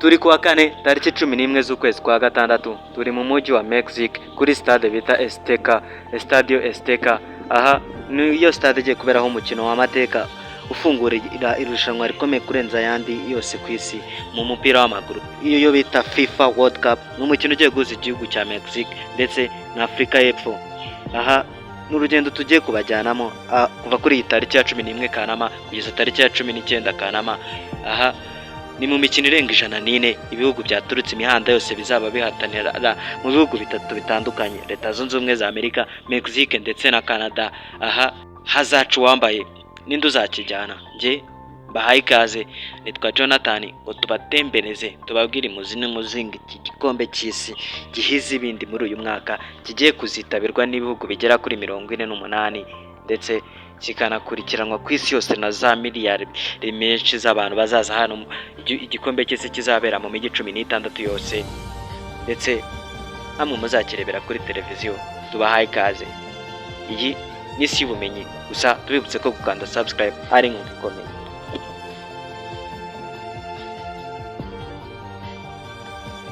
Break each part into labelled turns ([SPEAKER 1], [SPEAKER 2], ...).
[SPEAKER 1] Turi kuwa kane, tariki 11 z'ukwezi kwa gatandatu, turi mu mujyi wa Mexique kuri stade bita Azteca, Estadio Azteca. Aha niyo stade igiye kuberaho umukino w'amateka ufungurira irushanwa rikomeye kurenza ayandi yose ku isi mu mupira w'amaguru, iyo yo bita FIFA World Cup. Ni umukino ugiye guhuza igihugu cya Mexique ndetse na Afurika y'Epfo. Aha ni urugendo tugiye kubajyanamo kuva kuri iyi tariki ya 11 Kanama kugeza tariki ya 19 Kanama. Aha ni mu mikino irenga 104, ibihugu byaturutse imihanda yose bizaba bihatanira mu bihugu bitatu bitandukanye: Leta Zunze Ubumwe za Amerika, Mexique ndetse na Canada. Aha hazaca uwambaye, ninde uzakijyana? Njye mbahaye ikaze, nitwa Jonathan, ngo tubatembereze, tubabwire imuzi n'umuzingo iki gikombe cy'isi gihize ibindi muri uyu mwaka, kigiye kuzitabirwa n'ibihugu bigera kuri 48, ndetse kikanakurikiranwa ku isi yose na za miliyari menshi z'abantu bazaza hano. Igikombe cy'isi kizabera mu mijyi 16 yose, ndetse namwe muzakirebera kuri televiziyo. Tubahaye ikaze, iyi ni isi y'ubumenyi. Gusa tubibutse ko gukanda subscribe ari inkunga ikomeye.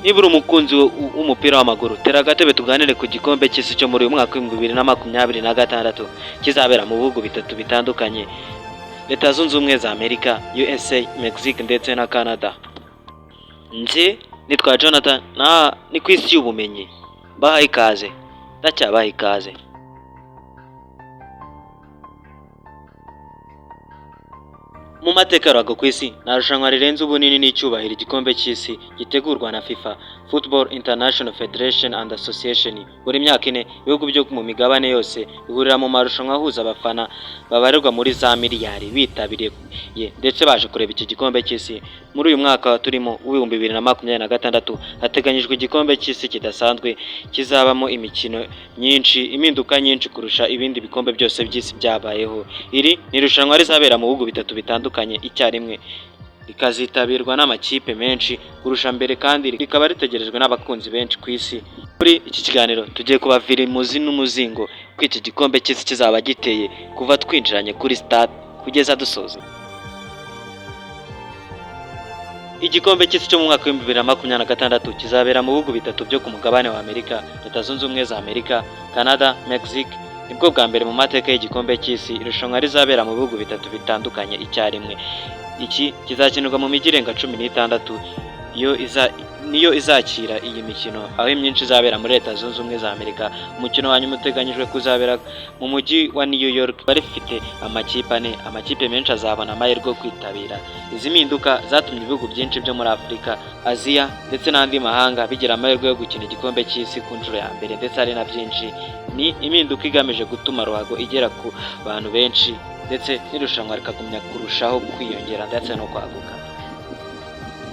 [SPEAKER 1] Niba uri umukunzi w'umupira w'amaguru, tera agatebe tuganire ku gikombe cy'isi cyo muri uyu mwaka w'2026 kizabera mu bihugu bitatu bitandukanye: Leta Zunze Ubumwe za Amerika, USA, Mexique ndetse na Canada. Njye nitwa Jonathan, na ni ku isi y'ubumenyi. Mbahaye ikaze, ndacyabaha ikaze. Mu mateka ya ruhago ku isi, nta rushanwa rirenze ubunini n'icyubahiro igikombe cy'isi gitegurwa na FIFA, Football International Federation and Association. Buri myaka 4, ibihugu byo mu migabane yose bihurira mu marushanwa ahuza abafana babarirwa muri za miliyari bitabiriye ndetse baje kureba iki gikombe cy'isi. Muri uyu mwaka turimo w'2026 hateganyijwe igikombe cy'isi kidasanzwe kizabamo imikino myinshi, impinduka nyinshi kurusha ibindi bikombe byose by'isi byabayeho. Iri ni irushanwa rizabera mu bihugu bitatu bitandukanye icyarimwe, rikazitabirwa n'amakipe menshi kurusha mbere, kandi rikaba ritegerejwe n'abakunzi benshi ku isi. Muri iki kiganiro tugiye kubavira imuzi n'umuzingo ko iki gikombe cy'isi kizaba giteye, kuva twinjiranye kuri stade kugeza dusoza. Igikombe cy'isi cyo mu mwaka w'2026 kizabera mu bihugu bitatu byo ku mugabane wa Amerika: Leta Zunze Ubumwe za Amerika, Canada, Mexique. Nibwo bwa mbere mu mateka y'igikombe cy'isi irushanwa rizabera mu bihugu bitatu bitandukanye icyarimwe. Iki kizakinirwa mu mijyi irenga 16 niyo izakira iyi mikino, aho imyinshi izabera muri Leta Zunze Ubumwe za Amerika. Umukino wa nyuma uteganyijwe kuzabera mu mujyi wa New York. Bari rifite amakipe ane, amakipe menshi azabona amahirwe yo kwitabira. Izi mpinduka zatumye ibihugu byinshi byo muri Afurika, Aziya ndetse n'andi mahanga bigira amahirwe yo gukina igikombe cy'isi ku nshuro ya mbere, ndetse ari na byinshi. Ni impinduka igamije gutuma ruhago igera ku bantu benshi, ndetse n'irushanwa rikagumya kurushaho kwiyongera ndetse no kwaguka.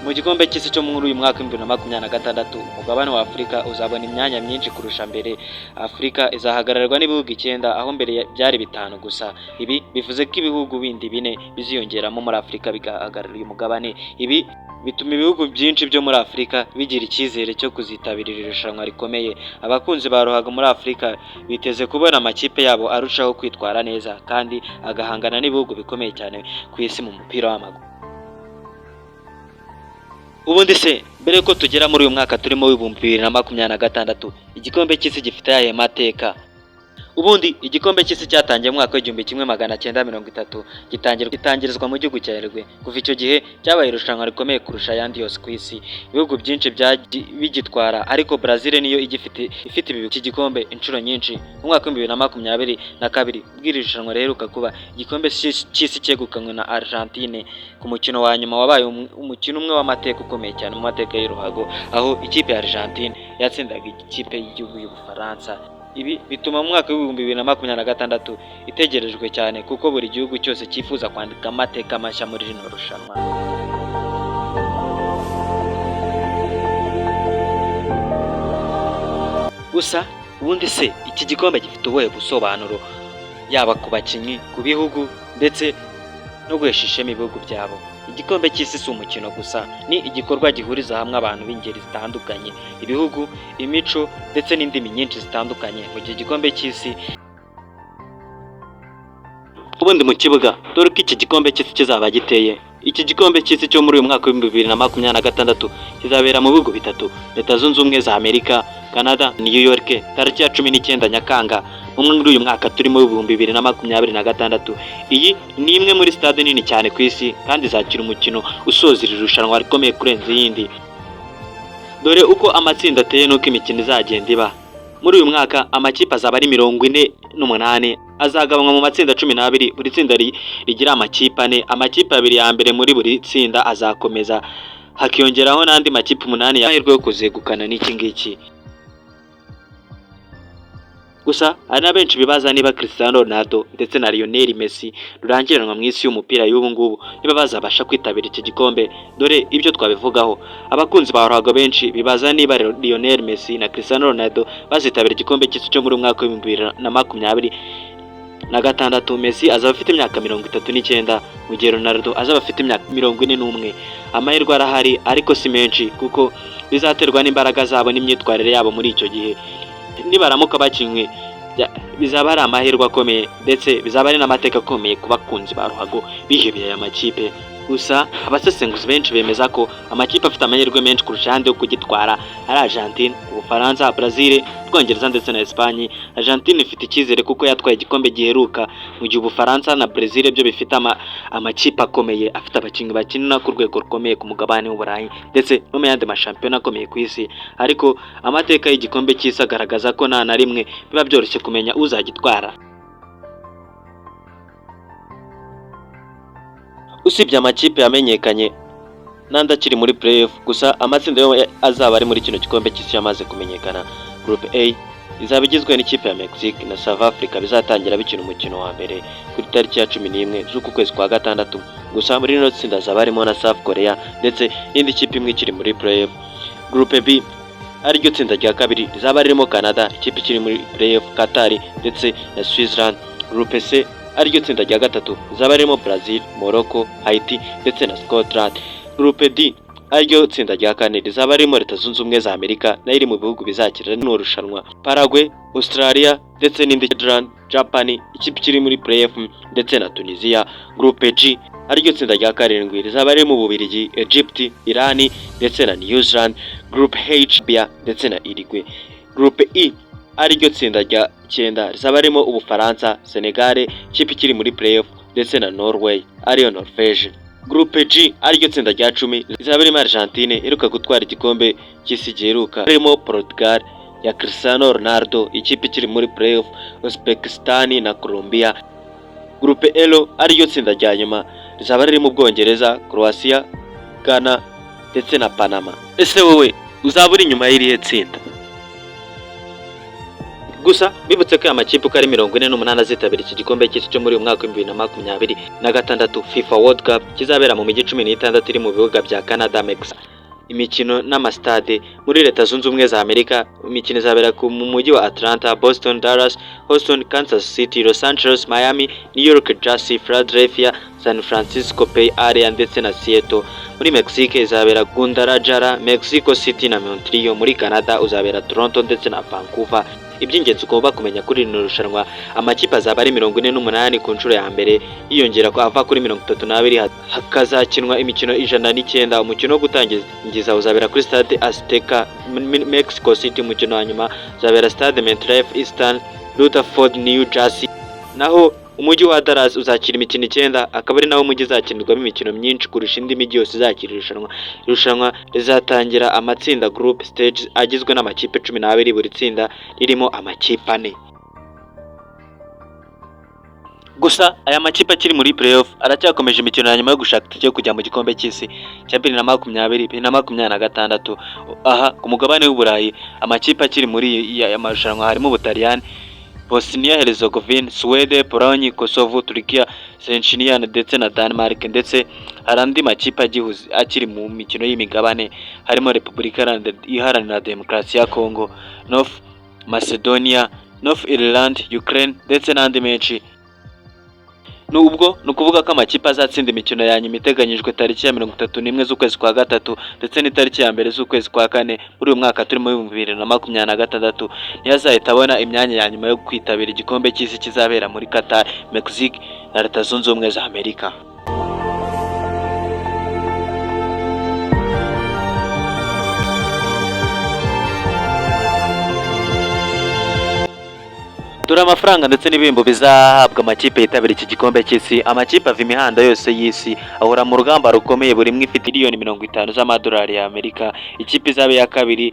[SPEAKER 1] Mu gikombe cy'isi cyo muri uyu mwaka w'2026, umugabane wa Afurika uzabona imyanya myinshi kurusha mbere. Afurika izahagararirwa n'ibihugu 9, aho mbere byari bitanu gusa. Ibi bivuze ko ibihugu bindi bine biziyongeramo muri Afurika bigahagararira uyu mugabane. Ibi bituma ibihugu byinshi byo muri Afurika bigira icyizere cyo kuzitabira iri rushanwa rikomeye. Abakunzi ba ruhago muri Afurika biteze kubona amakipe yabo arushaho kwitwara neza kandi agahangana n'ibihugu bikomeye cyane ku isi mu mupira w'amaguru. Ubundi se mbere yuko tugera muri uyu mwaka turimo w'2026, igikombe cy'isi gifite ayahe mateka? Ubundi igikombe cy'isi cyatangiye mu mwaka w'1930, gitangirizwa mu gihugu cya Uruguay. Kuva icyo gihe cyabaye irushanwa rikomeye kurusha ayandi yose ku isi. Ibihugu byinshi bigitwara, ariko Brazil niyo igifite ifite iki gikombe inshuro nyinshi. Mu mwaka w'2022, ubwo iri rushanwa riheruka kuba, igikombe cy'isi cyegukanywe na Argentine ku mukino wa nyuma. Wabaye umukino umwe w'amateka ukomeye cyane mu mateka y'uruhago, aho ikipe ya Argentine yatsindaga ikipe y'igihugu y'Ubufaransa. Ibi bituma mu mwaka w'2026 itegerejwe cyane, kuko buri gihugu cyose cyifuza kwandika amateka mashya muri rino rushanwa. Gusa ubundi se iki gikombe gifite ubuhe busobanuro, yaba ku bakinnyi, ku bihugu ndetse no guhesha ishema ibihugu byabo? Igikombe cy'isi si umukino gusa, ni igikorwa gihuriza hamwe abantu b'ingeri zitandukanye, ibihugu, imico ndetse n'indimi nyinshi zitandukanye. Mu gihe igikombe cy'isi ubundi mu kibuga, dore ko iki gikombe cy'isi kizaba giteye. Iki gikombe cy'isi cyo muri uyu mwaka w'2026 kizabera mu bihugu bitatu: Leta Zunze Ubumwe za Amerika, Canada, New York, tariki ya 19 Nyakanga muri uyu mwaka turimo 2026. Iyi ni imwe muri stade nini cyane ku isi kandi izakira umukino usoza iri rushanwa rikomeye kurenza iyindi. Dore uko amatsinda ateye n'uko imikino izagenda iba. Muri uyu mwaka amakipe azaba ari 48, azagabanywa mu matsinda 12, buri tsinda rigira amakipe ane. Amakipe abiri ya mbere muri buri tsinda azakomeza, hakiyongeraho n'andi makipe 8 y'amahirwe yo kuzegukana n'iki ngiki. Gusa hari na benshi bibaza niba Cristiano Ronaldo ndetse na Lionel Messi, rurangiranwa mu isi y'umupira y'ubu ngubu, niba bazabasha kwitabira iki gikombe. Dore ibyo twabivugaho. Abakunzi ba ruhago benshi bibaza niba Lionel Messi na Cristiano Ronaldo bazitabira igikombe cy'isi cyo muri uyu mwaka w'2026. Messi azaba afite imyaka 39, mu gihe Ronaldo azaba afite imyaka 41. Amahirwe arahari ariko si menshi, kuko bizaterwa n'imbaraga zabo n'imyitwarire yabo muri icyo gihe. Nibaramuka bakinnye bizaba ari amahirwe akomeye, ndetse bizaba ari n'amateka akomeye ku bakunzi ba ruhago bihebeye aya makipe. Gusa abasesenguzi benshi bemeza ko amakipe afite amahirwe menshi kurusha ayandi yo kugitwara ari Argentine, Ubufaransa, Brazil, Ubwongereza ndetse na Espagne. Argentine ifite icyizere kuko yatwaye igikombe giheruka, mu gihe Ubufaransa na Brazil byo bifite amakipe akomeye afite abakinnyi bakina ku rwego rukomeye ku mugabane w'Uburayi ndetse no mu yandi mashampiyona akomeye ku isi. Ariko amateka y'igikombe cy'isi agaragaza ko nta na rimwe biba byoroshye kumenya uzagitwara. Usibye amakipe yamenyekanye n'andi akiri muri playoff, gusa amatsinda yo azaba ari muri kino gikombe cy'isi yamaze kumenyekana. Group A izaba igizwe n'ikipe ya Mexique na South Africa, bizatangira bikina umukino wa mbere kuri tariki ya 11 z'uku kwezi kwa gatandatu. Gusa muri rino tsinda hazaba harimo na South Korea ndetse n'indi kipe imwe ikiri muri playoff. Group B, ariryo tsinda rya kabiri, rizaba ririmo Canada, ikipe ikiri muri playoff, Qatar ndetse na Switzerland. Group C, ariryo tsinda rya gatatu, rizaba ririmo Brazil, Morocco, Haiti ndetse na Scotland. Group D, ariryo tsinda rya kane, rizaba ririmo Leta Zunze Ubumwe za Amerika nayo iri mu bihugu bizakira rino rushanwa, Paraguay, Australia ndetse n'indi Netherlands, Japan, ikipe ikiri muri playoff, ndetse na Tunisia. Group G, ariryo tsinda rya karindwi, rizaba ririmo Ububiligi, Egypt, Iran ndetse na New Zealand. Group H, Bia ndetse na Uruguay. Group E, ariryo tsinda rya cyenda, rizaba ririmo Ubufaransa, Senegal, ikipe ikiri muri playoff, ndetse na Norway ariyo Norvège. Group G, ariryo tsinda rya 10, rizaba ririmo Argentine iheruka gutwara igikombe cy'isi giheruka, ririmo Portugal ya Cristiano Ronaldo, ikipe ikiri muri playoff, Uzbekistan na Colombia. Group L, ariryo tsinda rya nyuma, rizaba ririmo Ubwongereza, Croatia, Ghana ndetse na Panama. Ese wowe uzaba uri inyuma y'irihe tsinda? Gusa bibutse ko aya makipe uko ari 48 azitabira iki gikombe cy'isi cyo muri uyu mwaka w'2026 FIFA World Cup, kizabera mu mijyi 16 iri mu bibuga bya Canada, Mexico, imikino n'amasitade. Muri Leta Zunze Ubumwe za Amerika, imikino izabera mu mujyi wa Atlanta, Boston, Dallas, Houston, Kansas City, Los Angeles, Miami, New York, Jersey, Philadelphia, San Francisco Bay Area ndetse na Seattle. Muri Mexique izabera Guadalajara, Mexico City na Montreal. Muri Canada uzabera Toronto ndetse na Vancouver. Iby'ingenzi ugomba kumenya kuri rino rushanwa: amakipe azaba ari 48 ku nshuro ya mbere, yiyongera ko ava kuri 32, hakazakinwa imikino 109. Umukino wo gutangiza uzabera kuri Stade Azteca, Mexico City. Umukino wa nyuma uzabera Stade MetLife Eastern, Rutherford, New Jersey. Naho umujyi wa Dallas uzakira imikino icyenda, akaba ari nawo mujyi uzakinirwamo imikino myinshi kurusha indi mijyi yose izakira irushanwa. Irushanwa rizatangira amatsinda, group stage, agizwe n'amakipe 12, buri tsinda ririmo amakipe ane. Gusa aya makipe akiri muri playoff aracyakomeje imikino ya nyuma yo gushaka itike yo kujya mu gikombe cy'isi cya 2020, 2026. Aha ku mugabane w'Uburayi, amakipe akiri muri aya marushanwa harimo Ubutaliyani, Bosnia Herzegovina, Suwede, Pologne, Kosovo, Turkiya, Chechnya ndetse na Denmark. Ndetse hari andi makipe akiri mu mikino y'imigabane, harimo Repubulika Iharanira Demokarasi ya Congo, North Macedonia, North Ireland, Ukraine ndetse n'andi menshi. Nubwo ni ukuvuga ko amakipe azatsinda imikino ya nyuma iteganyijwe tariki ya 31 z'ukwezi kwa gatatu ndetse n'itariki ya mbere z'ukwezi kwa kane muri uyu mwaka turimo 2026, niyo azahita abona imyanya ya nyuma yo kwitabira igikombe cy'isi kizabera muri Qatar, Mexique na Leta Zunze Ubumwe za Amerika. Dore amafaranga ndetse n'ibihembo bizahabwa amakipe yitabira iki gikombe cy'isi. Amakipe ava imihanda yose y'isi ahora mu rugamba rukomeye, buri imwe ifite miliyoni 50 z'amadolari y'Amerika. Ikipe izaba iya kabiri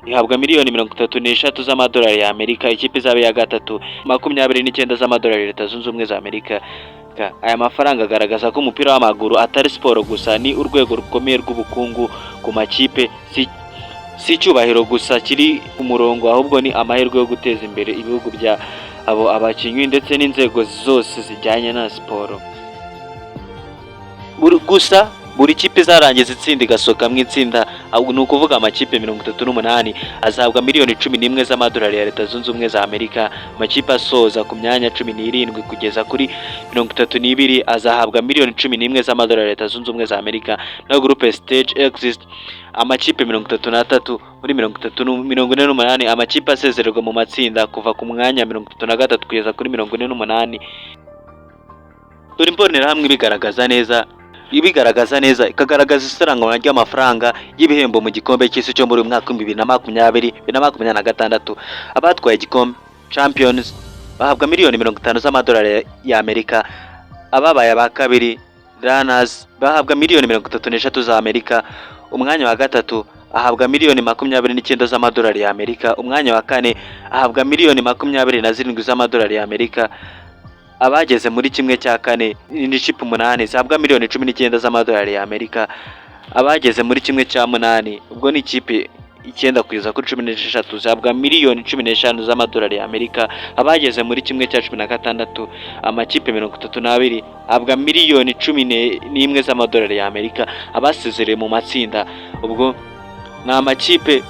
[SPEAKER 1] ihabwa miliyoni 33 z'amadolari y'Amerika. Ikipe izaba iya gatatu, 29 z'amadolari ya Leta Zunze Ubumwe za Amerika. Aya mafaranga agaragaza ko umupira w'amaguru atari siporo gusa, ni urwego rukomeye rw'ubukungu ku makipe. Si icyubahiro gusa kiri ku murongo, ahubwo ni amahirwe yo guteza imbere ibihugu bya abo, abakinnyi ndetse n'inzego zose zijyanye na siporo. Gusa buri kipe izarangiza itsinda igasohoka mu itsinda, ni ukuvuga amakipe 38, azahabwa miliyoni 11 z'amadolari ya Leta Zunze Ubumwe za Amerika. Amakipe asoza ku myanya 17 kugeza kuri 32 azahabwa miliyoni 11 z'amadolari ya Leta Zunze Ubumwe za Amerika. Na group stage exit, amakipe 33 muri 48, amakipe asezererwa mu matsinda kuva ku mwanya 33 kugeza kuri 48. Dore imbonerahamwe ibigaragaza neza, ikagaragaza isaranganywa ry'amafaranga y'ibihembo mu gikombe cy'isi cyo muri uyu mwaka wa 2020, 2026. Abatwaye igikombe, champions, bahabwa miliyoni 50 z'amadolari y'Amerika. Ababaye aba kabiri, runners, bahabwa miliyoni 33 za Amerika. Umwanya wa gatatu ahabwa miliyoni 29 z'amadolari y'Amerika. Umwanya wa kane ahabwa miliyoni 27 z'amadolari y'Amerika. Abageze muri kimwe cya kane ni ikipe umunani, zihabwa miliyoni 19 z'amadolari y'Amerika. Abageze muri kimwe cya munani, ubwo ni ikipe icyenda kugeza kuri 16, zihabwa miliyoni 15 z'amadolari y'Amerika. Abageze muri kimwe cya 16, amakipe 32, ahabwa miliyoni 11 z'amadolari y'Amerika. Abasezereye mu matsinda, ubwo ni amakipe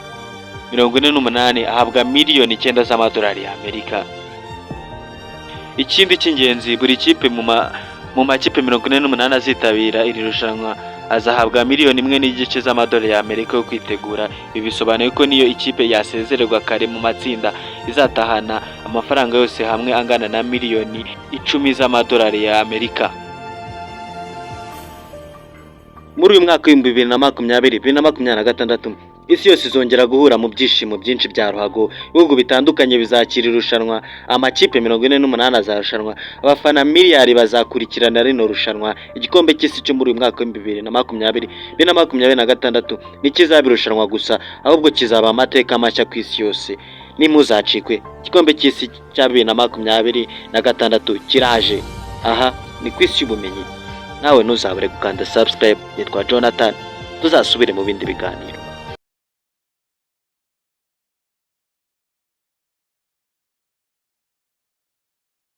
[SPEAKER 1] 48, ahabwa miliyoni 9 z'amadolari y'Amerika. Ikindi cy'ingenzi, buri kipe mu makipe 48 azitabira iri rushanwa azahabwa miliyoni 1.5 z'amadolari y'Amerika yo kwitegura. Ibi bisobanuye ko niyo ikipe yasezererwa kare mu matsinda, izatahana amafaranga yose hamwe angana na miliyoni 10 z'amadolari y'Amerika. Muri uyu mwaka wa 2020, 2026, isi yose izongera guhura mu byishimo byinshi bya ruhago. Ibihugu bitandukanye bizakira irushanwa, amakipe 48 azarushanwa, abafana miliyari bazakurikirana rino rushanwa. Igikombe cy'isi cyo muri uyu mwaka wa 2020, 2026 ntikizaba irushanwa gusa, ahubwo kizaba amateka mashya ku isi yose. Nimuzacikwe, igikombe cy'isi cya 2026 kiraje. Aha ni ku Isi y'Ubumenyi, nawe ntuzabure gukanda subscribe. Nitwa Jonathan, tuzasubire mu bindi biganiro.